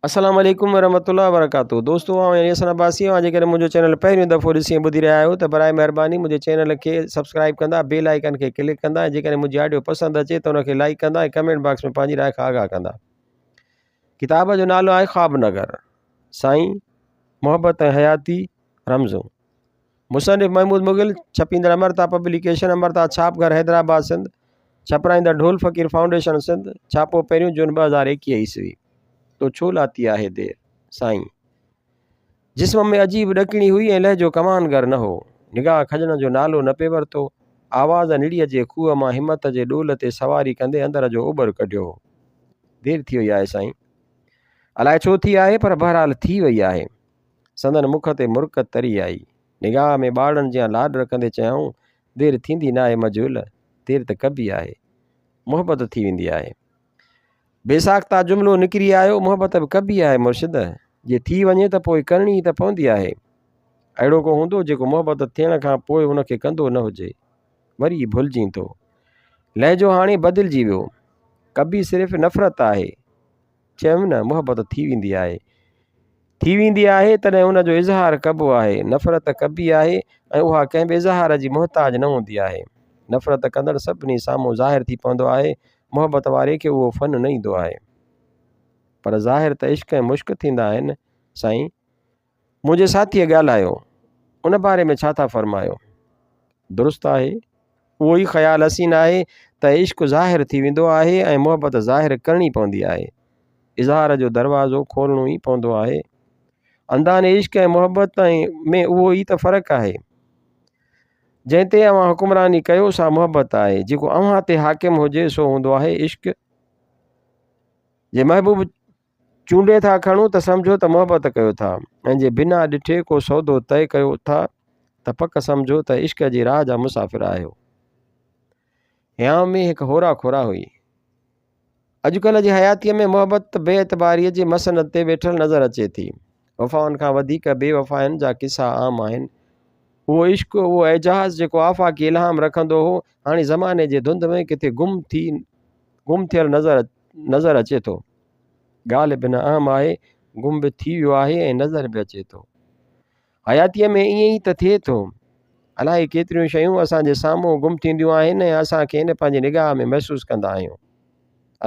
السلام عليڪم ورحمة الله وبرڪاته دوستو آئون يعني حسن عباسي اوهان جيڪڏهن منهنجو چينل پهريون دفعو ڏسي ۽ ٻڌي رهيا آهيو ته برائي مهرباني منهنجي چينل کي سبسڪرائب ڪندا بيل آئيڪن کي ڪلڪ ڪندا ۽ جيڪڏهن منهنجي آڊيو پسند اچي ته ان کي لائيڪ ڪندا ۽ ڪمينٽ باڪس ۾ پنهنجي راء کان آگاهه ڪندا ڪتاب جو نالو آهي خواب نگر سائين محبت ۽ حياتي رمزون مصنف محمود مغل، ڇپيندڙ امرتا پبليڪيشن، امرتا ڇاپ گهر حيدرآباد سنڌ، ڇپرائيندڙ ڍول فقير فائونڊيشن سنڌ، ڇاپو پهريون جون 2021 عيسوي. تو ڇو لاتي آهي دير؟ سائين. جسم ۾ عجيب ڏڪڻي هئي ۽ لهجو ڪمانگر نه هو. نگاهه کڄڻ جو نالو نه پئي ورتو. آواز نڙيء جي کوهه مان همت جي ڏول تي سواري ڪندي اندر جو اوٻر ڪڍيو هو. دير ٿي وئي آهي سائين. الائي ڇو ٿي آهي پر بهرحال ٿي وئي آهي. سندن مک تي مرڪ تري آئي. نگاهه ۾ ٻارڙن جيان لاڏ رکندي چيائون، دير ٿيندي ناهي مجهول، دير ته ڪبي آهي. محبت ٿي ويندي آهي. بي ساختا جملو نڪري آيو، محبت به ڪبي آهي مرشد، جي ٿي وڃي ته پوء ڪرڻي ئي ته پوندي آهي. اهڙو ڪو هوندو جيڪو محبت ٿيڻ کان پوء ان کي ڪندو نه هجي. وري ڀلجين ٿو. لهجو هاڻي بدلجي ويو. ڪبي صرف نفرت آهي. چيم نه محبت ٿي ويندي آهي. ٿي ويندي آهي تڏهن ان جو اظهار ڪبو آهي. نفرت ڪبي آهي ۽ اها ڪنهن به اظهار جي محتاج نه هوندي آهي. نفرت ڪندڙ سڀني سامهون ظاهر ٿي پوندو آهي، محبت واري کي اهو فن نه ايندو آهي. پر ظاهر ته عشق ۽ مشڪ ٿيندا آهن سائين. منهنجي ساٿيء ڳالهايو، ان باري ۾ ڇا ٿا فرمايو؟ درست آهي. اهو ئي خيال حسين آهي ته عشق ظاهر ٿي ويندو آهي ۽ محبت ظاهر ڪرڻي پوندي آهي. اظهار جو دروازو کولڻو ئي پوندو آهي. اندان عشق ۽ محبت ۾ اهو ئي ته فرق آهي. جنهن تي اوهان حڪمراني ڪيو سا محبت آهي. جيڪو اوهان تي حاڪم هجي سو هوندو آهي عشق. جي محبوب چونڊي ٿا کڻو ته سمجهو ته محبت ڪيو ٿا ۽ جي بنا ڏٺي ڪو سودو طئي ڪيو ٿا ته پڪ سمجهو ته عشق جي راهه جا مسافر آهيو. هيانء ۾ هڪ هورا کورا هئي. اڄڪلهه جي حياتيء ۾ محبت بي اعتباريء جي مسند تي ويٺل نظر اچي ٿي. وفائن کان وڌيڪ بي وفائين جا قصا عام آهن. اهو عشق، اهو اعجاز جيڪو آفاقي الهام رکندو هو، هاڻي زماني جي ڌنڌ ۾ ڪٿي گم ٿي گم ٿيل نظر نظر اچي ٿو. ڳالهه بنهه اهم آهي، گم به ٿي ويو آهي ۽ نظر به اچي ٿو. حياتيء ۾ ائين ئي ته ٿئي ٿو. الائي ڪيتريون شيون اسان جي سامهون گم ٿينديون آهن ۽ اسان کين پنهنجي نگاهه ۾ محسوس ڪندا آهيون.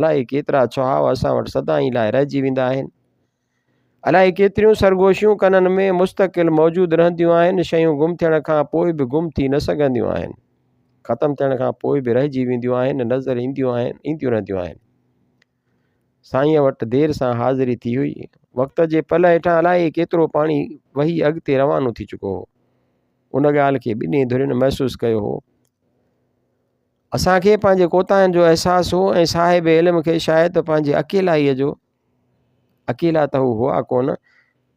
الائي ڪيترا ڇهاء اسان وٽ سدائين لاء رهجي ويندا آهن. الائي ڪيتريون سرگوشيون ڪنن ۾ مستقل موجود رهنديون آهن، شيون گم ٿيڻ کان پوء به گم ٿي نه سگهنديون آهن. ختم ٿيڻ کان پوء به رهجي وينديون آهن، نظر اينديون آهن، اينديون رهنديون آهن. سائينء وٽ دير سان حاضري ٿي هئي. وقت جي پل هيٺان الائي ڪيترو پاڻي وهي اڳتي روانو ٿي چڪو هو. ان ڳالهه کي ٻنهي ڌرين محسوس ڪيو هو. اسان کي پنهنجي ڪوتاهين جو احساس هو ۽ صاحب علم کي شايد پنهنجي اڪيلائيء جو. اڪيلا ته هو هئا ڪونه،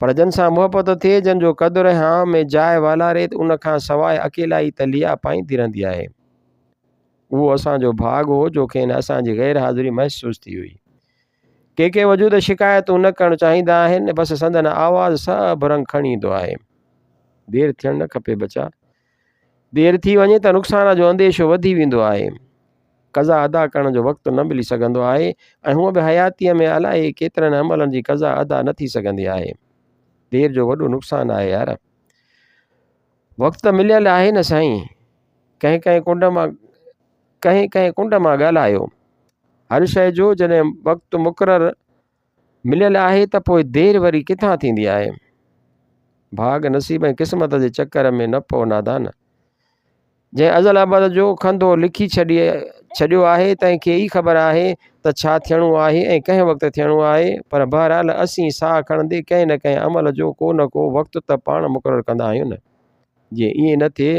پر جن سان محبت ٿئي، جن جو قدر هانء ۾ جاء والاري، ان کان سواء اڪيلائي ته ليئا پائيندي رهندي آهي. اهو اسان جو ڀاڳ هو جو کين اسان جي غير حاضري محسوس ٿي هئي. ڪي ڪي وجود شڪايتون نه ڪرڻ چاهيندا آهن، بس سندن آواز سڀ رنگ کڻي ايندو آهي. دير ٿيڻ نه کپي ٻچا. دير ٿي وڃي ته نقصان جو انديشو وڌي ويندو آهي. قضا ادا ڪرڻ جو وقت نه ملي سگهندو آهي ۽ هونء به حياتيء ۾ الائي ڪيترن عملن جي قضا ادا نه ٿي سگهندي آهي. دير جو وڏو نقصان آهي يار. وقت ته مليل آهي نه سائين. ڪنهن ڪنهن ڪنڊ مان ڪنهن ڪنهن ڪنڊ مان ڳالهايو. هر شيء جو جڏهن وقت مقرر مليل آهي ته پوء دير وري ڪٿان ٿيندي آهي؟ ڀاڳ، نصيب ۽ قسمت جي چڪر ۾ نه پئو نادان. جنهن ازل ابد جو کنڌو لکي ڇڏي ڇڏيو آهي تنهن کي ئي خبر آهي ته ڇا ٿيڻو آهي ۽ ڪنهن وقت ٿيڻو آهي پر بهرحال اسين ساهه کڻندي ڪنهن نه ڪنهن عمل جو ڪو نه ڪو وقت ته پاڻ مقرر ڪندا آهيون نه. جي ائين نه ٿئي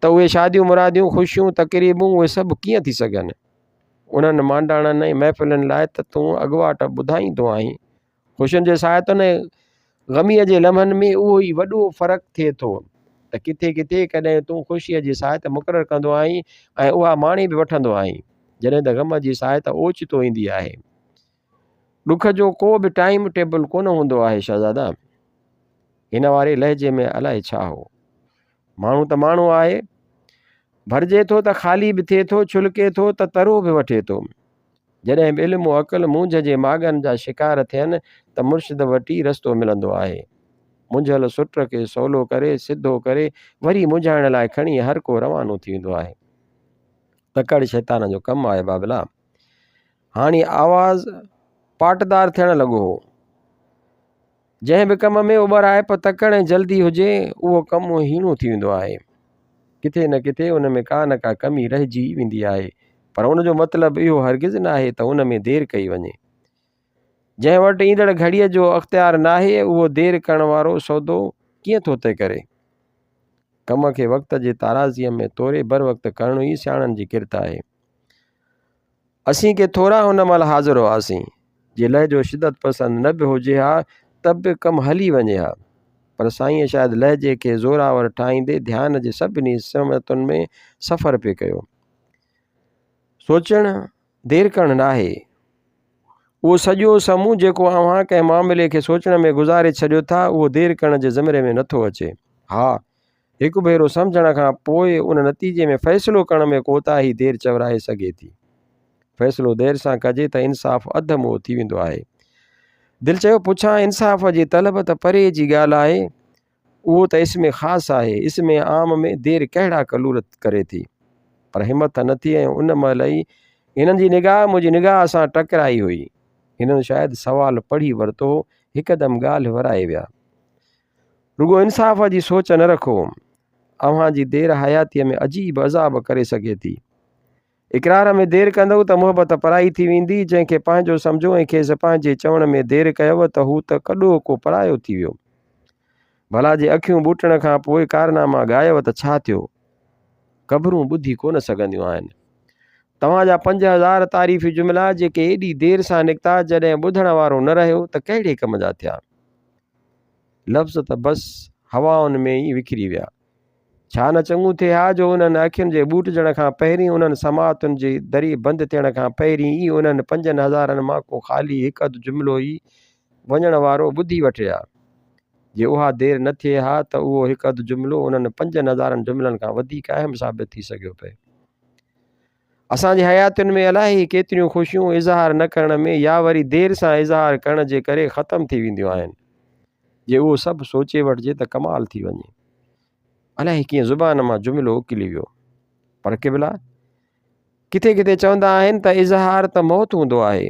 ته اهي شاديون مراديون، خوشيون، تقريبون اهي سڀ ڪيئن ٿي سگهن؟ انهن مانڊاڻن ۽ محفلن لاء ته تون اڳواٽ ٻڌائيندو آهين. خوشين جي ساعتن ۽ غميء جي لمحن ۾ اهو ئي وڏو فرق ٿئي ٿو ته ڪٿي ڪٿي ڪڏهن تون خوشيء جي ساعت مقرر ڪندو آهين ۽ اها ماڻي به وٺندو آهين، جڏهن ته غم جي ساعت اوچتو ايندي آهي. ڏک جو ڪو به ٽائيم ٽيبل ڪونه هوندو آهي شهزادا. هن واري لهجي ۾ الائي ڇا هو. ماڻهو ته ماڻهو آهي. ڀرجي ٿو ته خالي به ٿئي ٿو، ڇلڪي ٿو ته ترو به وٺي ٿو. جڏهن به علم و عقل مونجهه جي ماڳن جا شڪار ٿين ته مرشد وٽ ئي رستو ملندو آهي. منجهيل سٽ کي سولو ڪري، سڌو ڪري، وري منجهائڻ لاء کڻي هر ڪو روانو ٿي ويندو آهي. تڪڙ شيطان جو ڪم آهي بابلا. هاڻي آواز پاٽدار ٿيڻ لڳو هو. جنهن به ڪم ۾ اٻهرائپ، تڪڙ ۽ جلدي هجي، اهو ڪم هيڻو ٿي ويندو آهي. ڪٿي نه ڪٿي ان ۾ ڪا نه ڪا ڪمي رهجي ئي ويندي آهي. پر ان جو مطلب اهو هرگز ناهي ته ان ۾ دير ڪئي وڃي. جنهن وٽ ايندڙ گهڙيء جو اختيار ناهي، اهو دير ڪرڻ وارو سودو ڪيئن ٿو طئي ڪري؟ ڪم کي وقت جي تارازيء ۾ توري بروقت ڪرڻ ئي سياڻن جي ڪرت آهي. اسين ڪي ٿورا ان مهل حاضر هئاسين. جي لهجو شدت پسند نه به هجي ها ته به ڪم هلي وڃي ها. پر سائينء شايد لهجي کي زوراور ٺاهيندي ڌيان جي سڀني سمتن ۾ سفر پئي ڪيو. سوچڻ دير ڪرڻ ناهي. اهو سڄو سمون جيڪو اوهان ڪنهن معاملي کي سوچڻ ۾ گذاري ڇڏيو ٿا اهو دير ڪرڻ جي زمري ۾ نٿو اچي. ها! هڪ ڀيرو سمجهڻ کان پوء ان نتيجي ۾ فيصلو ڪرڻ ۾ ڪوتاهي دير چورائي سگهي ٿي. فيصلو دير سان ڪجي ته انصاف اڌ موهه ٿي ويندو آهي. دل چيو پڇان انصاف جي طلب ته پري جي ڳالهه آهي، اهو ته اسم خاص آهي، اسم عام ۾ دير ڪهڙا ڪلور ڪري ٿي. پر همٿ نه ٿي ۽ ان مهل ئي هنن جي نگاهه منهنجي نگاهه سان ٽڪرائي هئي. هنن شايد سوال پڙهي ورتو هو، هڪدم ڳالهه ورائي ويا. رڳو انصاف جي سوچ نه رکو، اوهان جي دير حياتيء ۾ عجيب عذاب ڪري سگهي ٿي. اقرار ۾ دير ڪندؤ ته محبت پرائي ٿي ويندي، جنهن کي پنهنجو سمجهو ۽ کيس پنهنجي چوڻ ۾ دير ڪيو ته هو ته ڪڏهوڪو پرايو ٿي ويو. ڀلا جي اکيون ٻوٽڻ کان پوء ڪارناما ڳايو ته ڇا ٿيو؟ قبرون ٻڌي ڪونه سگهنديون آهن. توهان جا 5000 تعريفي جملا جيڪي ايڏي دير سان نڪتا، جڏهن ٻڌڻ وارو نه رهيو ته ڪهڙي ڪم جا ٿيا؟ لفظ ته بس هوائن ۾ ئي وکري ويا. ڇا نه چڱو ٿئي ها جو انهن اکين جي ٻوٽجڻ کان پهرين انهن سماعتن جي دري بند ٿيڻ کان پهرين ئي انهن پنجن هزارن مان ڪو خالي هڪ اڌ جملو ئي وڃڻ وارو ٻڌي وٺي ها. جي اها دير نه ٿئي ها ته اهو هڪ اڌ جملو انهن پنجن هزارن جملن کان وڌيڪ اهم ثابت ٿي سگهيو پئي. اسان جي حياتين ۾ الائي ڪيتريون خوشيون اظهار نه ڪرڻ ۾ يا وري دير سان اظهار ڪرڻ جي ڪري ختم ٿي وينديون آهن. جي اهو سڀ سوچي وٺجي ته ڪمال ٿي وڃي. الائي ڪيئن زبان مان جملو اڪلي ويو. پر قبلا! ڪٿي ڪٿي چوندا آهن ته اظهار ته موت هوندو آهي.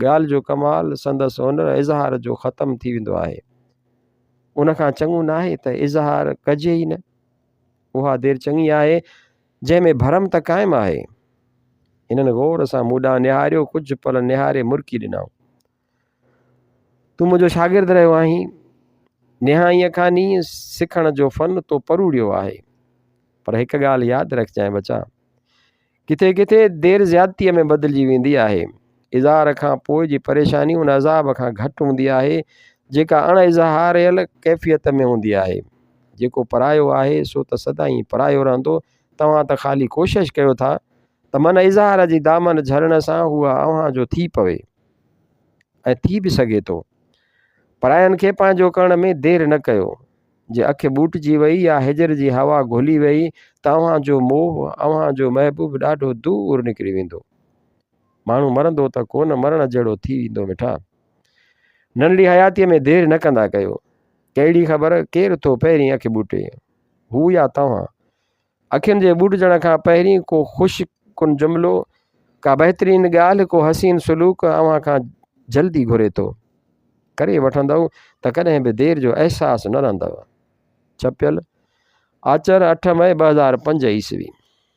ڳالهه جو ڪمال سندس هنر اظهار جو ختم ٿي ويندو آهي. ان کان چڱو ناهي ته اظهار ڪجي ئي نه. اها دير چڱي آهي جنهن ۾ ڀرم ته قائم آهي. هنن غور سان مون ڏانهن نهاريو، ڪجهه پل نهاري مرڪي ڏنائون. تون منهنجو شاگرد رهيو آهين. نهائينء کان نينهن سکڻ جو فن تو پروڙيو آهي. پر هڪ ڳالهه ياد رکجانء ٻچا! ڪٿي ڪٿي دير زيادتيء ۾ بدلجي ويندي آهي. اظهار کان پوء جي پريشاني ان عذاب کان گهٽ هوندي آهي، جيڪا اڻ اظهاريل ڪيفيت ۾ هوندي آهي. جيڪو پرايو آهي، سو ته سدائين پرايو رهندو. توهان ته خالي ڪوشش ڪيو ٿا ته من اظهار جي دامن جهلڻ سان هو اوهان جو ٿي پوي ۽ ٿي به سگهي ٿو. پراين کي پنهنجو ڪرڻ ۾ دير نه ڪيو. جي اک ٻوٽجي وئي يا هجر جي هوا گهلي ويئي ته اوهان جو موهه، اوهان جو محبوب ڏاڍو دور نڪري ويندو. ماڻهو مرندو ته ڪونه مرڻ جهڙو ٿي ويندو مٺا. ننڍڙي حياتيء ۾ دير نه ڪندا ڪيو. ڪهڙي خبر ڪير ٿو پهرين اک ٻوٽي، هو يا توهان. اکين جي ٻوٽجڻ کان پهرين ڪو خوش ڪن جملو، ڪا بهترين ڳالهه، ڪو حسين سلوڪ اوهان کان جلدي گهري ٿو. ڪري وٺندؤ ته ڪڏهن به دير جو احساس نه رهندؤ. ڇپيل، آچر اٺ مئي 2005 عيسوي.